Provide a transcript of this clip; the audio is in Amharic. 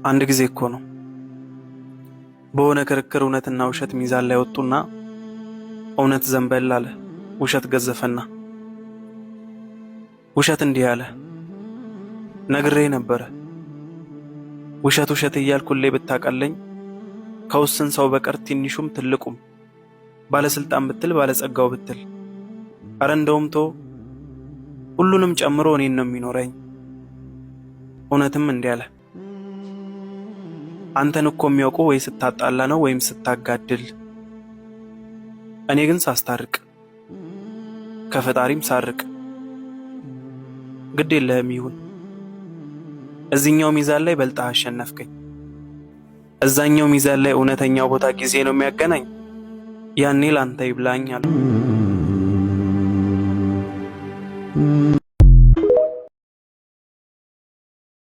አንድ ጊዜ እኮ ነው በሆነ ክርክር እውነትና ውሸት ሚዛን ላይ ወጡና እውነት ዘንበል አለ፣ ውሸት ገዘፈና። ውሸት እንዲህ አለ፣ ነግሬ ነበረ ውሸት ውሸት እያልኩ ሁሌ ብታቀለኝ ከውስን ሰው በቀር ትንሹም ትልቁም ባለስልጣን ብትል ባለጸጋው ብትል አረ እንደውም ቶ ሁሉንም ጨምሮ እኔን ነው የሚኖረኝ። እውነትም እንዲህ አለ፣ አንተን እኮ የሚያውቁ ወይ ስታጣላ ነው ወይም ስታጋድል፣ እኔ ግን ሳስታርቅ ከፈጣሪም ሳርቅ። ግድ የለህም ይሁን፣ እዚህኛው ሚዛን ላይ በልጠህ አሸነፍከኝ። እዛኛው ሚዛን ላይ እውነተኛው ቦታ ጊዜ ነው የሚያገናኝ። ያኔ ላንተ ይብላኝ አሉ።